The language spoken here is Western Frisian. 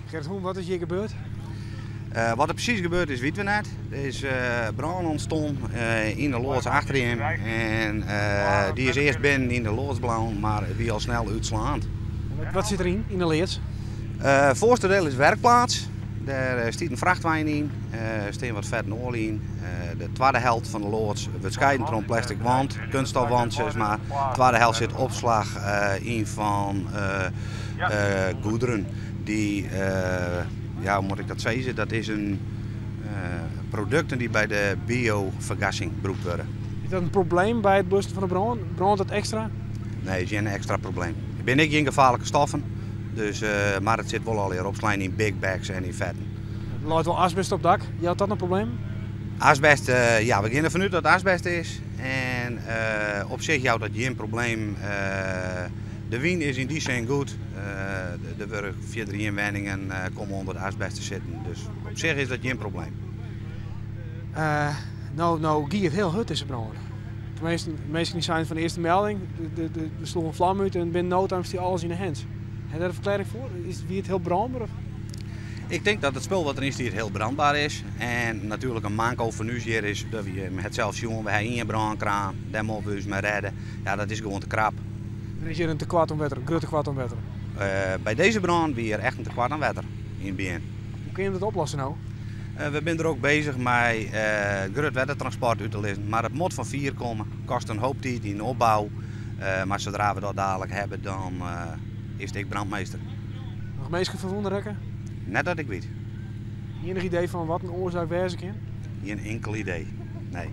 Gerrit Hoen, wat is hjir gebeurd? Wat der presys gebeurd is, witte we net. Der is brân ûntstien yn de loads achter him en dy is earst binnen yn de loads bleaun, mar wie al snel útslaand. Wat sit deryn, yn de leads? It foarste diel is werkplaats. Dêr stiet in frachtwein yn, stean wat fetten oalje yn. De twadde helte fan de loads wurdt skeiden troch in plastic wand, kunststofwand sis mar. De twadde helte sit opslach yn fan goederen dy, ja hoe moat ik dat sizze, dat is in produkten dy't by de biofergassing brûkt wurde. Is dat in probleem by it blussen fan de brân? Brânt it ekstra? Nee, is gjin ekstra probleem. Der binne ek gjin gefaarlike stoffen, dus, mar it sit wol allegear opslein yn big bags en yn fetten. Der leit wol asbest op dak, jout dat in probleem? Asbest, ja, we gean derfan út dat it asbest is en op sich jout dat gjin probleem. De wyn is yn dy sin goed, der wurde fierder gjin wenningen komme ûnder it asbest te sitten, dus op sich is dat gjin probleem. No, no gie it hiel hurd dizze brân. Teminsten, minsken dy seinen fan de earste melding, der sloech in flam út en binnen no time stie alles yn 'e hens. Ha jo dêr in ferklearring foar? Is, wie it hiel brânber? Of? Ik tink dat it spul wat deryn stiet hiel brandbaar is. En natuerlik in manko fan ús hjir is dat we het sels sjoen, we ha ien brânkraan, dêr moatte we ús mei rêde. Ja, dat is gewoan te krap. Der is hjir in tekoart oan wetter, in grut tekoart oan wetter. By dizze brân wie hjir echt in tekoart oan wetter yn it begjin. Hoe kinne je dat oplosse no? We binne der ook bezich mei grut wettertransport út te lizzen, mar it moat fan fier komme, kost in hoop tiid yn opbou. Mar sadra we dat dadelijk hawwe, dan is it ek brandmeester. Noch minsken ferwûne rekke? Net dat ik wit. Ienich idee fan wat in oarsaak wêze kin? Gjin inkel idee, nee.